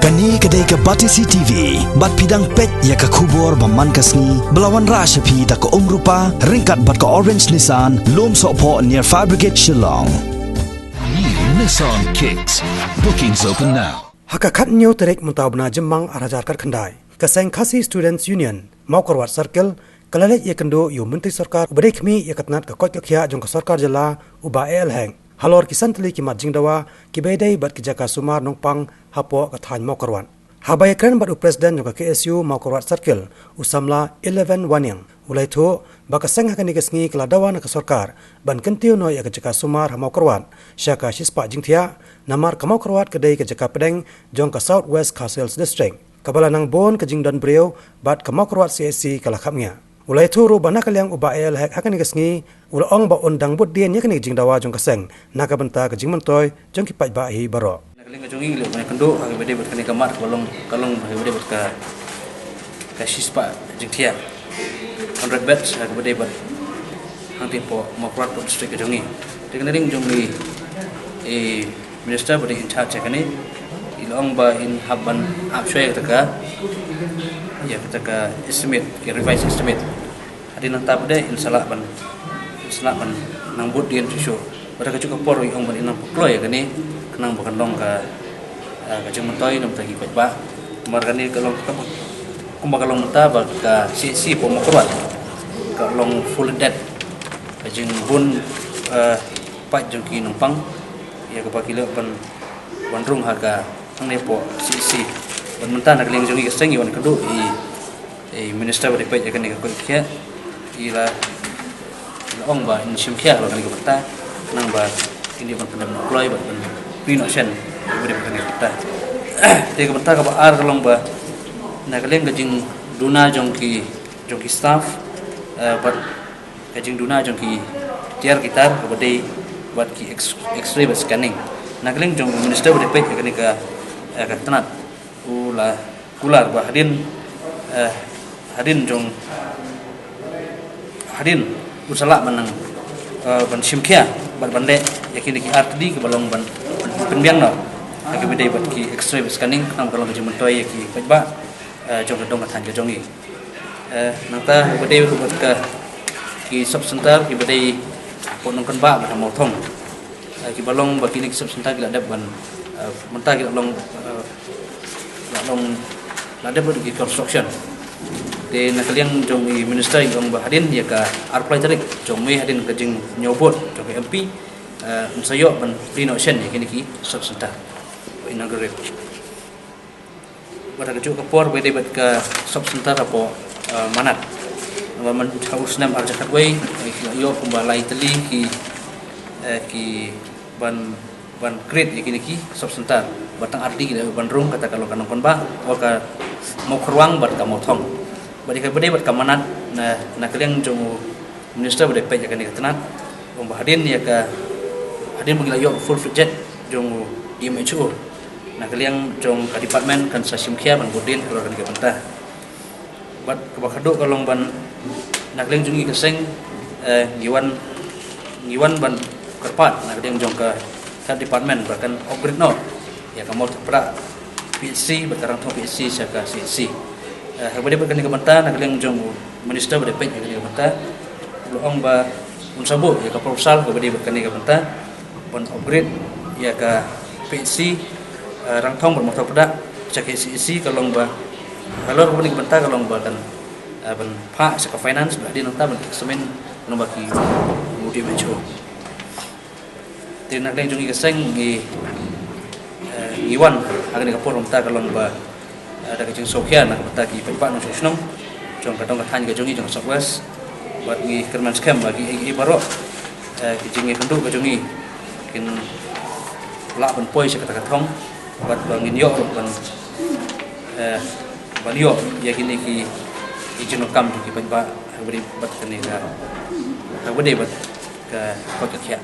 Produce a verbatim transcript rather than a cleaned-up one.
Kane ka dei ka Batesi T V, bad phi dang peit ïa ka khubor ba man ka sngi, ba la wanrah sha phi da ka Umrupa, ryngkat bad ka Orange Nissan, Lumsohphoh near Fire Brigade, Shillong. New Nissan Kicks. Bookings open now. Ha ka khatñiew tarik mynta u bnai Jymmang ar hajar khatkhyndai, ka seng Khasi Students Union Mawkyrwat Circle ka la leit ïakynduh ïa u Myntri Sorkar uba dei khmih ïa ka tnat ka koit ka khiah jong ka Sorkar Jylla, u Bah A L Hek, halor ki san tylli ki mat jingdawa kiba ïadei bad ki jaka sumar nongpang hapoh ka thaiñ Mawkyrwat. Haba ïakren bad u President jong ka K S U Mawkyrwat Circle, u samla Eleven Wanniang, u la ïathuh ba ka seng ha kane ka sngi ka la dawa na ka sorkar ban kyntiew noh ïa ka jaka sumar ha Mawkyrwat sha ka shispah jingthiah, namar ka Mawkyrwat ka dei ka jaka pdeng jong ka South West Khasi Hills District, kaba la nang bun ka jingdon briew, bad ka Mawkyrwat C H C ka la khapngiah. U la ïathuh ruh ba na ka liang u Bah A L Hek ha kane ka sngi u la ong ba un dang bud dien ïa kane ka jingdawa jong ka seng na ka bynta ka jingmyntoi jong ki paidbah hi baroh. Na ka liang ka jong ngi, ngi la ïakynduh ha kaba ïadei bad kane ka mat, ka long, ka long ha kaba ïadei bad ka, ka shispah jingthiah, hundred beds ha kaba ïadei bad hangtei hapoh Mawkyrwat District ka jong ngi. Te na ka liang jong ngi, i Minister ba dei in charge ïa kane, i la ong ba in hap ban ap shuwa ïa kata ka, ïa kata ka estimate, ka revised estimate. Hadien nangta pat de in sa lah ban, in sa lah ban nang bud dien shuh shuh. Bad ha kajuh ka por i ong ban in nang pynkloi ïa kane, khnang ba kan long ka, ah, ka jingmyntoi na ka bynta ki paidbah. Namar kane ka long ka, kumba ka long mynta ba ka C H C hapoh Mawkyrwat ka long full dead. Ka jingbun, ah, paid jong ki nongpang, ïa kaba ki lah ban, ban rung ha ka hangne hapoh C H C. Bad mynta na ka liang jong ngi ka seng ngi wan kynduh i, i Minister ba dei peit ïa kane ka koit ka khiah, i la, i la ong ba in shim khia halor kane ka bynta, khnang ba kin ïoh ban pyndep noh kloi bad ban pynïoh shen ba dei kane ka bynta. Te ka bynta kaba ar ka long ba na ka liang ka jingduna jong ki, jong ki staff, eh, bad ka jingduna jong ki tiar ki tar kaba dei bad ki X-, X-ray bad scanning. Na ka liang jong u Minister ba dei peit ïa kane ka, eh, ka tnat, u la kular ba hadien, eh, hadien jong, hadien u sa lah ban nang, eh, ban shim khia bad ban leh ïa kine ki ar tylli kiba long ban, ban pynbiang noh ïa kaba dei bad ki X-ray bad scanning, khnang ba long ka jingmyntoi ïa ki paidbah, eh, jong ka dong ka thaiñ ka jong ngi. Eh, nangta kaba dei ruh bad ka, ki sub center kiba dei hapoh Nongkynbah bad ha Mawthong. Eh, kiba long ba kine ki sub center ki la dep ban, eh, mynta ki la long, eh, la long, la dep ban ki construction. Te na ka liang jong i Minister i ong ba hadien ïa ka arphew lai tarik jong May, hadien ka jingñiewbud jong ka M P, eh, un sa ïoh ban plie noh shen ïa kine ki sub center, inaugurate. Bad ha kajuh ka por ba dei bad ka sub center hapoh, eh, Manad. Namar man ha u snem ar hajar khatwei, eh, ki la ïoh kumba lai tylli ki, eh, ki ban, ban create ïa kine ki sub center. Bad tang ar tylli ki la ïoh ban rung, kata ka long ka Nongkynbah, ka Mawkyrwat bad ka Mawthong. Bad ïa kaba dei bad ka Manad, na, na ka liang jong u Minister ba dei peit ïa kane ka tnat, ong ba hadien ïa ka, hadien ba ngi la ïoh full fledged jong u D M H O, na ka liang jong ka department kan sa shim khia ban bud dien halor kane ka bynta. Bad kaba khatduh ka long ban, na ka liang jong ngi ka seng, eh, ngi wan, ngi wan ban kyrpad na ka liang jong ka health department ba kan upgrade noh ïa ka Mawthadraishan P H C bad ka Rangthong P H C sha ka C H C. Eh, ha kaba dei bad kane ka bynta, na ka liang jong u Minister ba dei peit ïa kane ka bynta u la ong ba un sa buh ïa ka proposal kaba dei bad kane ka bynta ban upgrade ïa ka P H C, eh, Rangthong bad Mawthadraishan sha ka C H C, ka long ba halor kane ka bynta ka long ba kan, eh, ban phah sha ka finance, bad hadien nangta ban examine, ka long ba ki mudih mention. Te na ka liang jong ngi ka seng ngi, eh, ngi wan ha kane ka por mynta ka long ba, eh, da ka jingsngewkhia na ka bynta ki paidbah nongshong shnong jong ka dong ka thaiñ ka jong ngi jong ka South West. Bad ngi kyrmen skhem ba ki, ki baroh, eh, ki jingïakynduh ka jong ngi kin lah ban poi sha kata ka thong bad ba ngin ïoh ruh ban, eh, ban ïoh ïa kine ki, ki jingdonkam jong ki paidbah ha kaba dei bad kane ka, ha kaba dei bad ka koit ka khiah.